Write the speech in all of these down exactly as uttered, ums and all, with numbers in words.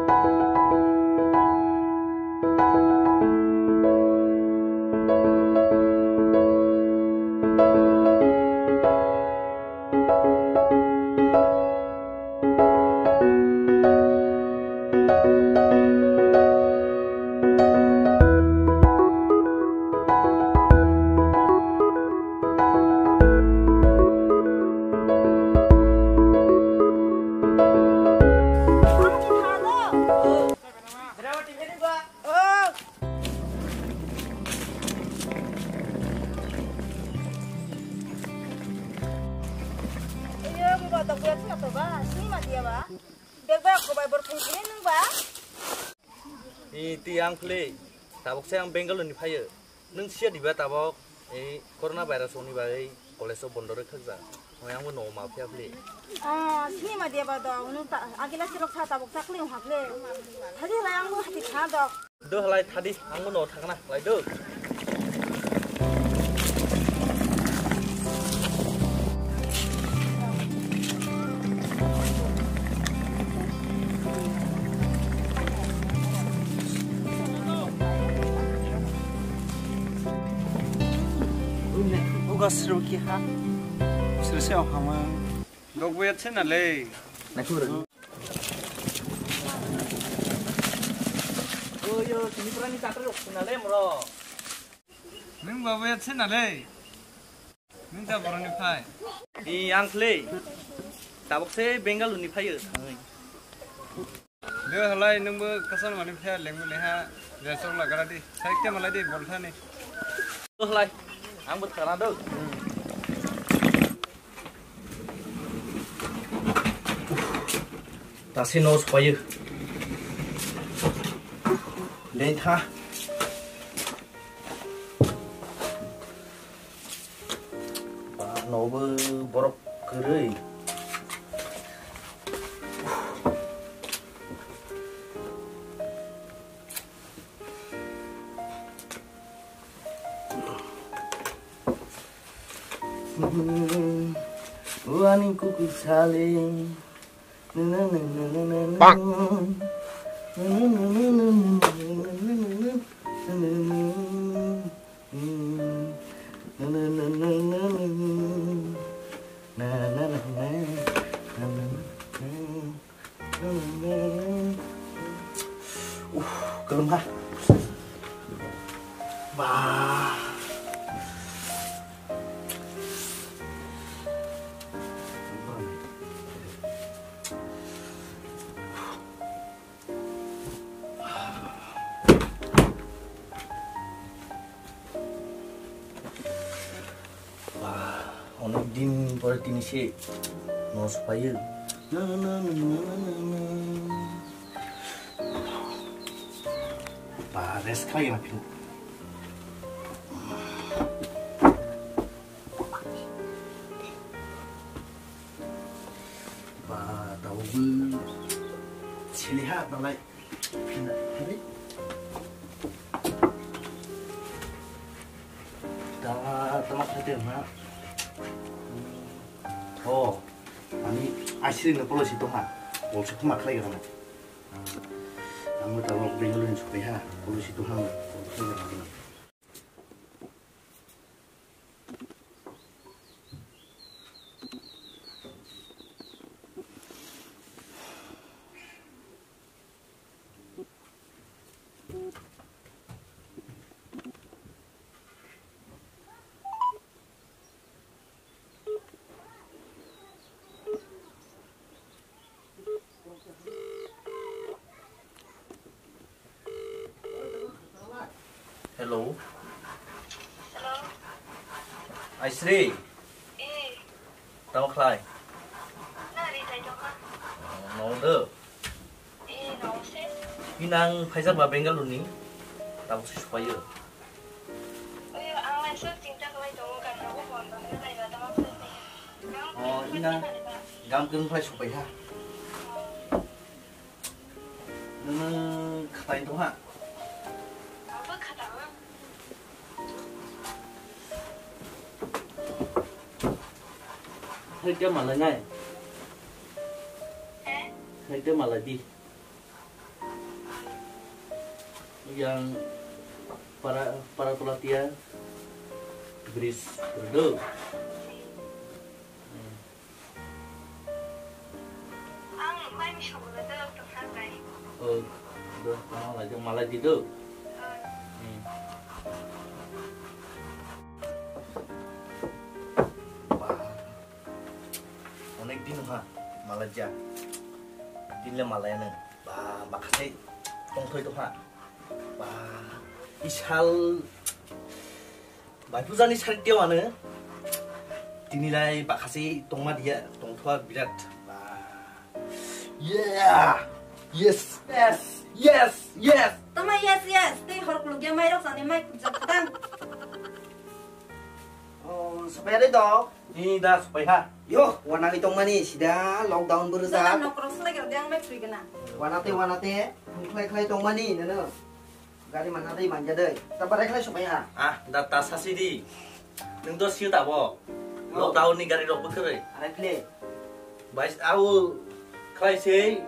Iyo, buba, tok biya suna to ba, sini ma dia ba. Bag ba ko bai bor phung sini nung ba. Ni ti ang khle, tabok se ang Bangalore ni phayo. Nung siya diba tabok, ei corona virus ni bagwi college o bondo rwkhakjak. Hoi ang bo no ma phiya khle. Ah, sini ma dia ba do, nung ta agila sirok sa tabok chakli ha khle. Thadi lai ang bo hati kha do. Do halai thadi, ang bo no thangna lai do. Bugas roki ha. Sese okama. Dogbo yat se na le. Nakhur. Oyo, sini pura ni katar yok sina le moro. Nung babo yat se na le. Nung ta boroni phai. Ni ang khle. Tabok se Bengaluru ni phayo. De halai nungbo kasan mani phai lengbo leha. Jasok la gara di. Sai te malai di bol thani. Do halai. Ang bo thana do. Tasi no supayo. Lentha. Ba, nobo borok kwrwi. Wani kuku sale. Uh, kwlwng ha. Ba. Wah, onek din pore tini se no supayo. Ba, rest khlai na phino. Ba, tao bo sili ha, balai. Phina, hari. Da, tama khatir na. Oh, ani asri na polo si toha. Polo si kuma khlai gana. Ang ta Bangalore ni supai ha. Polo si toha. Polo si toha. Hello. Hello. Aisri. Eh. Tamo khlai? Na ri thai tongma. Oh, no do. Eh, no se. Inang phaijak ba Bengaluru ni. Tamo se supayo. Oyo, ang lai sok chinta khlai tongo, kan rogo phone tong lai ba tamo se. Oh, ina gam kung phai supai ha. Nung khatai tong ha. Abo khatama. Hai ke malai nai. Eh? Hai ke malai di. Yang para, para tolatia bridge redo. Ang mai mi sobo na do, to thang bai. Oh, do, tama lai do, malai di do. Hmm. Ba, onek din ha, malai ja. Din le malai na. Ba, bakha se tongthoi do ha. Ba, isal. Bai pujani sari dia wano. Tini lai bakha se tongma dia, tongthwa birat. Ba. Yeah! Yes, yes, yes, yes! Tama yes, yes. Tei hor kuluk ya mai rok sani mai kujak tang. Oh, supaya deh dok. Ni da supaya ha. Yo, wana ngi tongmani sida lockdown buru Sana ja. Nok rok selai kira dia mai chui kena. Wana te, wana te. Khlai khlai tongmani nana. Gari manna dei manja dei. Ta barai khlai sumai ha. Ah, da ta sasi di. Nung do sio tabo. Oh. Lockdown ni gari rok bwkhwrwi. Arai khle. Bai au khlai sei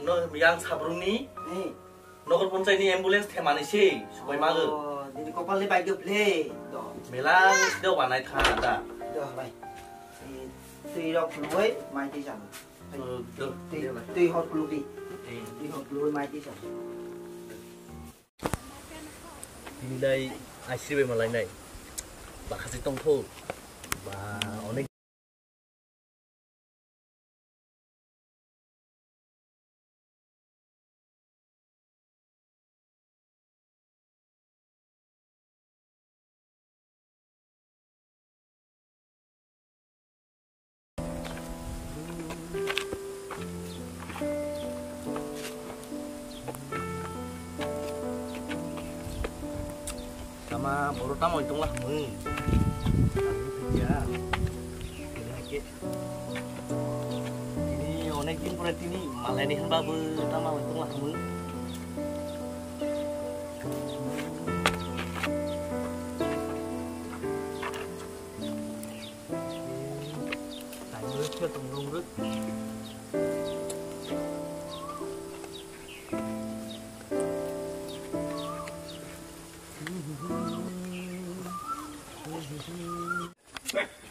no yang sabrung ni. Ni. Nokol ponchai ni ambulance themani sei subai mago. Oh, dini kopal ni bike do play. Do. Mela ni sido wanai tha da. Do bai. Eh, twi rok phunugwi mai twi chamo. Twi, twi, twi hot kuluk di. Twi hot kuluk mai twi sa. Tini lai aisri bai malai nai. Bakha se tongtho. Ba, onek. Tama boro tamo tongla hmui. Ya. Ini hake. Ini onek din pore tini malai ni hwnba bo tama tongla hmui. Tayo khe tong rong rwk.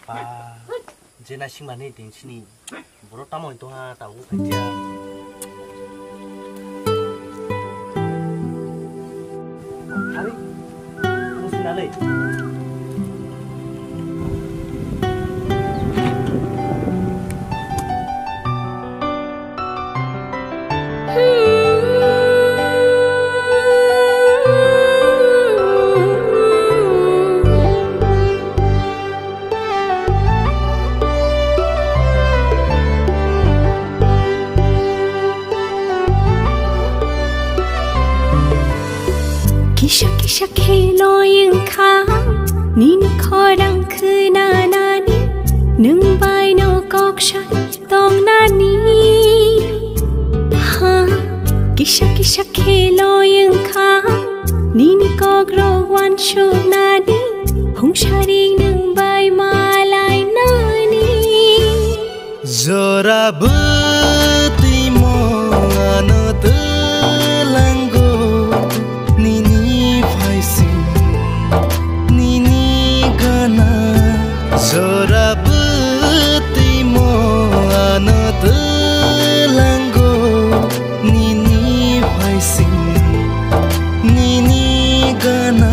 Ba, je naisingmani din sini borok tamo tongha tabuk khatia. Ari, musi nalai. Kisa kisa khe loi wngkha nini khorang khwnanani, nwng bai no kok sa tongnani. Ha, kisa kisa khe loi wngkha nini kok rok uansuknani, hungsari nwng bai malai nani. Jora bwtwi mo ano twlango nini phaising nini gana. Jora bwtwi mo ano twlango nini phaising nini gana.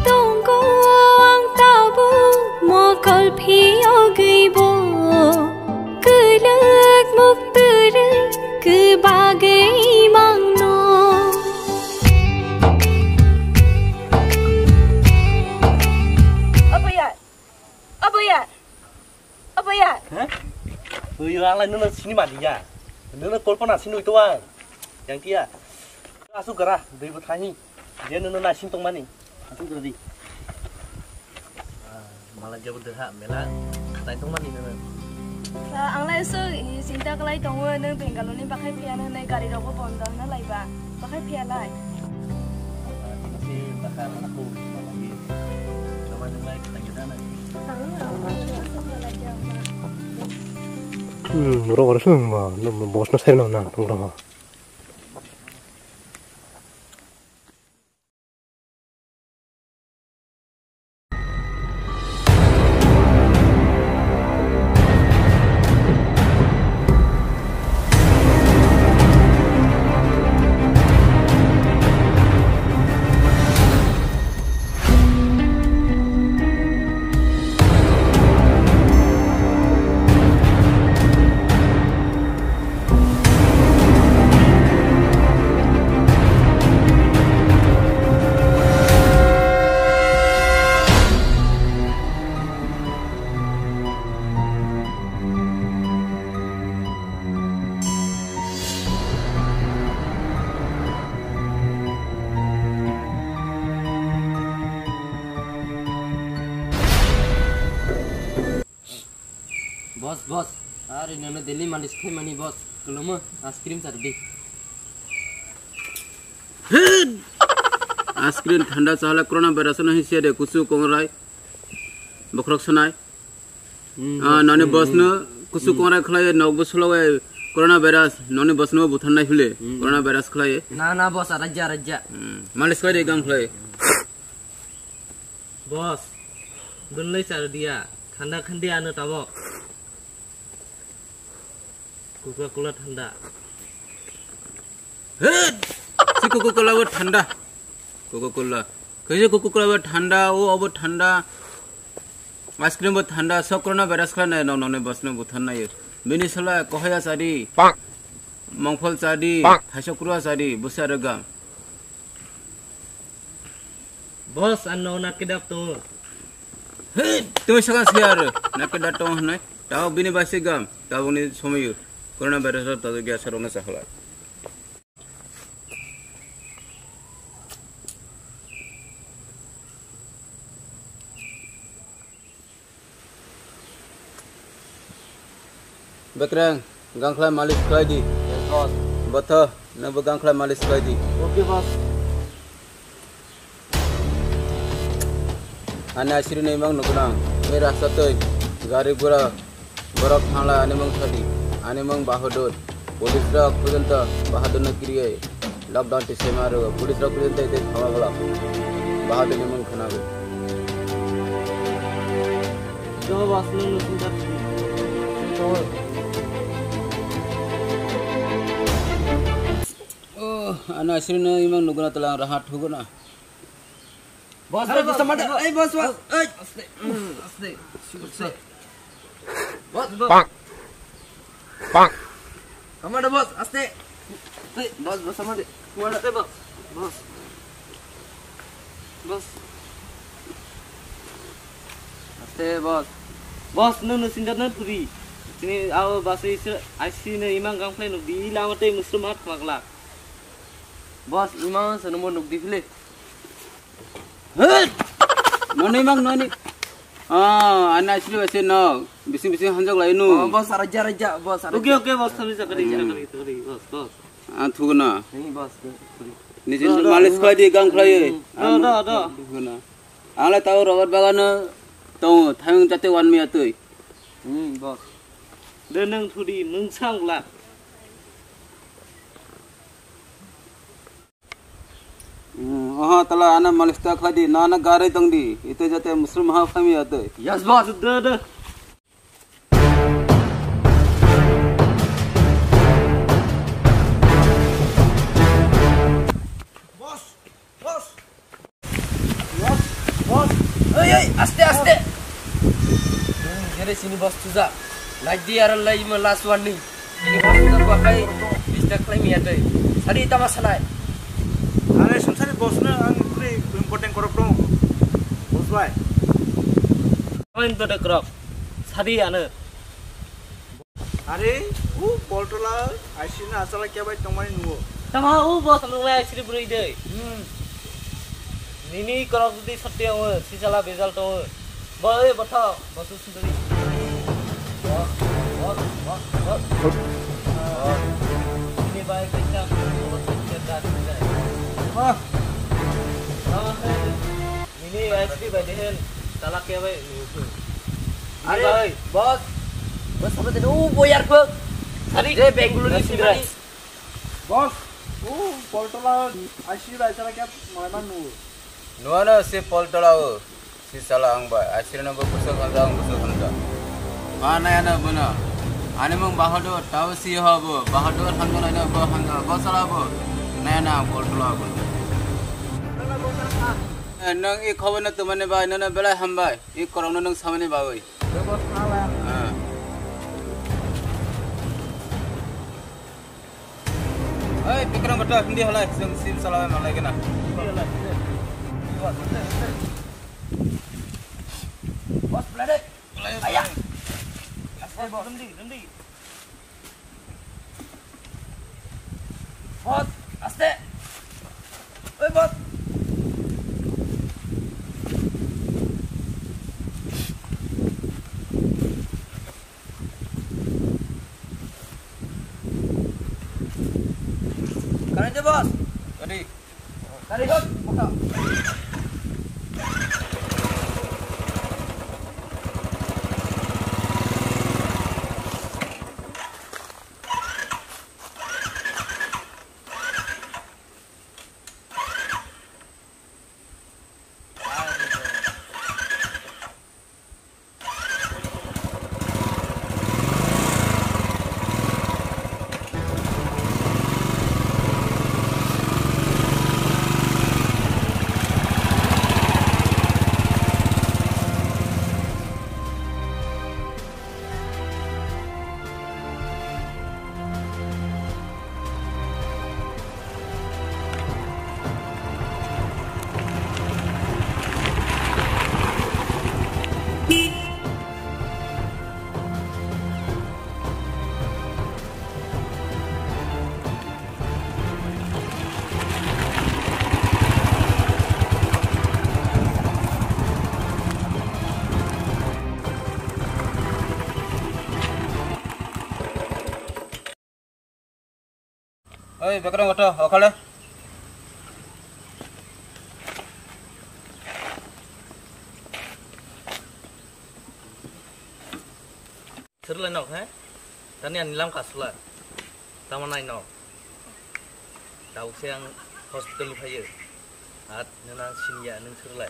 Tongo ang tabuk mokol phiyogwi bo. Kwlwk muktwrwk kwbagwi mangno. Aboya, aboya, aboya. He? Uyo, ang lai nono sini maliya. Nono kolpona sini uito ang. Yang kia. Asuk gara, dui bo thangi. Je nono naising tongmani. Asuk gara di. Ah, mala jabo deha, mela khatai tongmani nono. Ang lai so, i, chinta kwlai tongo, nwng Bengaluru ni bakhai phiya nw, nai gari rok bo bondo hwnwi laiba. Bakhai phiya lai. Hmm, rok rok sung ma, no, boss no sai no na, rok rok. Boss, boss, are nono daily malis khaimani boss, kulumo ice cream chardi. Ice cream thanda chala corona virus no hisiya de kusu kongrai bokrok sanai. Hmm, ah, boss, noni hmm, boss no kusu hmm, kongrai khlai nok bo solo corona virus noni boss no buthan nai hule hmm, corona virus khlai. Na, na, boss, araja, araja. Hmm, malis khlai de gang khlai. Boss, dunlai char dia, thanda khandi ano tabok. Coca-Cola thanda. Hit! Si Coca-Cola bo thanda. Coca-Cola. Kaisa Coca-Cola bo thanda, o obo thanda. Ice cream bo thanda, sok corona virus khlai nai nong nong boss no buthan nai. Bini sala kohaya chadi. Pak. Mongphol chadi, pak. Thaisok krua chadi, busa rwgam. Boss, ano na kedap to. He, twi saka siar, na kedap to hne. Tao bini basi gam, tao ni somayu. Corona virus ta gya sarona sahala. Bekreng, gangkhlai malis khlai di. Yes, boss. Botho, nwngbo gangkhlai malis khlai di. Okay, boss. Ani asiri ni mang nukuna. Ei rasta twi, gari gura, borok thanglai ani mang thadi. Ani mang Bahadur. Police rok porjonto Bahadur no kiriye. Lockdown ti sema ro, police rok police tei tei thama bwla. Bahadur ni mung khna ro. Jo boss no nusin tat. Oh, ano asri no imang nuguna talang rahat huguna. Boss, boss, boss, sama ada. Eh, boss, boss. Eh, aste, aste, aste. Boss, boss. Pak. Pak. Sama ada, boss, aste. Eh, boss, boss, sama ada. Sama ada. Aste, boss. Boss. Boss. Aste, boss. Boss, no, no, sinda na puri. Sini, aw, boss, isi, aisi ne imang gang play no, di lama te musrum hat magla. Boss, imang sana mo nuk di phile. Hei! Noni mang noni. Ah, ana asli wase no. Bising bising hanjok lai nu. Oh, boss, raja, raja, boss, raja. Okay, okay, boss, sorry, sorry, sorry, sorry, boss, boss. Ah, thugna. Ni boss, sorry. Nijin malis khlai di, gang khlai. Hmm. Do, do, do. Thugna. Ang le tao rubber bagan no tong, thayung jate wan mi atui. Hmm, boss. De nang thudi, mungsang la. Hmm, oha tala ana malis ta khlai di, na na gari tong di, ite jate musrum ha khami ate. Yes, boss, de, de. Boss, boss. Boss, boss. Oi, oi, aste, aste. Jere sini boss tuja. Lagi dia aro lai ma last warning. Ini boss tak pakai, bisa klaim ya, doi. Tadi tama sanai. Are, sensari boss na ang kuri important korok dong. Boss bai. Apa important korok? Sadi ano. Are, u boltola, aisina asala kya bai tongmani nuo. Tama u boss nung lai sri buri doi. Hmm. Nini korok di sotya o, sisala bezal to. Bo, e, botho, bosu sundari. Boss, Ini baik kita, kita. Ah. Ini S P baik deh, talak ya baik. Are, boss. Boss, apa tadi? Oh, boyar, bos. Tadi dia Bengaluru ni sendiri. Boss, oh, poltola, asli bahasa rakyat, mana nu? Nuano si poltola, oh. Si sala ang bai, asirino bo bwswk hamjak, ang bwswk hamjak. Ma naya na bono. Ani mung Bahadur, tao si ho bo. Bahadur hamjak nai na bo hamjak, bo sala bo. Naya na ang poltola bo. Eh, nwng i khobor no tumani bai, nono belai hambai. I korokno nwng samani bagwi. Ah. Oi, Bikram, betul, hindi halai, sing sim salawai malai kena. Boss, belai deh. Ayah. Aste, boss, rendi, rendi. Boss, aste. Oi, boss. Karang je, boss. Ready. Karang, boss. Maka. Oi, Bikram, oto, okhale. Sir lai nok, he? Tani ani lam kasula. Tama nai nok. Tau se ang hospital ni phayo. At nana sinya nung sir lai.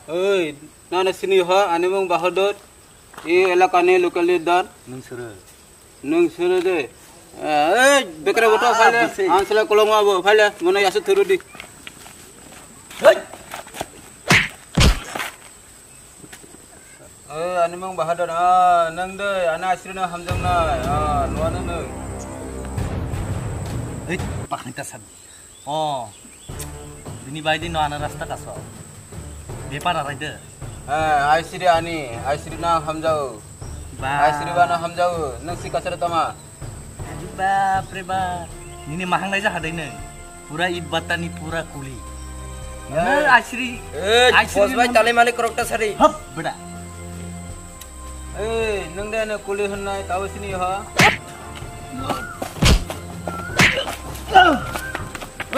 Oi, nana sini ho, ani mung Bahadur. I elaka ni local leader. Nung sir. Nung sir de. Eh, Bikram, oto, ah, phale. Bisi. Ang sila kolong abo, phale. Mono yasu thuru di. Hei. Eh, ani mung Bahadur, ah, nang de, ani asri no hamjang nai, ah, nuano nung. Hei, pakni ta sab. Oh, bini bai di no ana rasta kaso. Bepar arai de. Eh, asri ani, asri na hamjao. Ba. Asri ba na hamjao, nang si kasar tama. Bap re bap. Nini mahang nai ja hadai nai. Pura it batani pura kuli. Eh. Nang asri. Eh, asri bos bai nang talai malik korokta sari. Hop, beda. Eh, nang de na kuli honnai tau sini ha.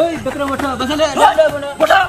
Oi, Bikram, botha, basa le. Botha.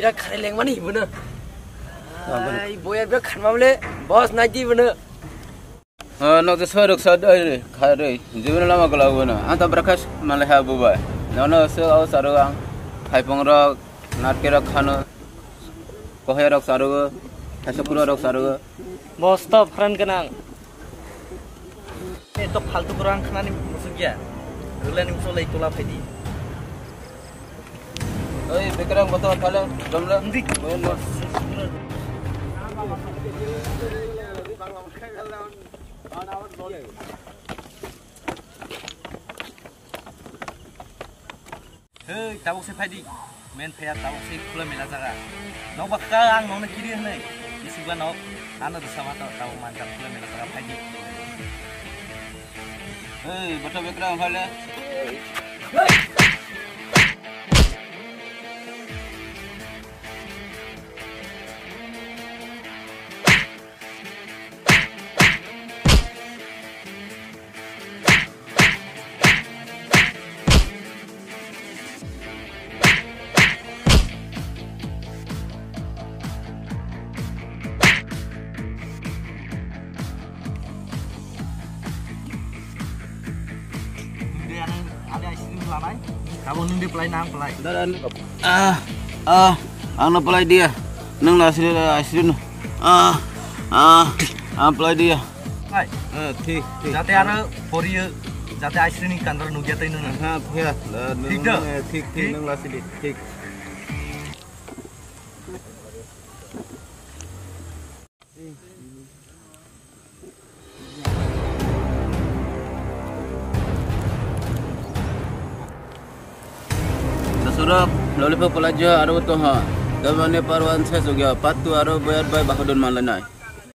Ya khare lengmani hibono. Ai boya be khanma bole boss nai di bono. Ah, nok de soi rok sa doi kharoi. Jibin lama gola bono. Anta brakas male ha bubai. Nono se au saru ang. Thaipung rok, narke rok khano. Kohya rok saru. Thaiso kuro rok saru. Boss to friend kenang. Eh, to faltu korang khnani musuk ya. Rulani musuk lai tola phaidi. Oi, bekerang botol khaleng, domla. Ndi. Oi, no. Hei, tabuk se phaidi. Men phaya tabuk se khula mela jaga. Nok bakta ang nokno kiri hwnwi. Bisi ba nok. Ano rwsa ba to tabuk manjak khula mela jaga phaidi. Hei, bata bekra phale. Abo nung di pelai nang pelai. Dada, ah, ah, ang na pelai dia. Nung na asli, asli nu. Ah, ah, ang pelai dia. Hai. Ah, thik, thik. Jate aro poriyo, jate asli ni kandar nugya tai nung. Ha, thik, thik, thik, nung la asli, thik. Dasurok, lollipop pelajar aro to ha. Damane parwan se jogya, patu aro bayar bai bahodon malanai.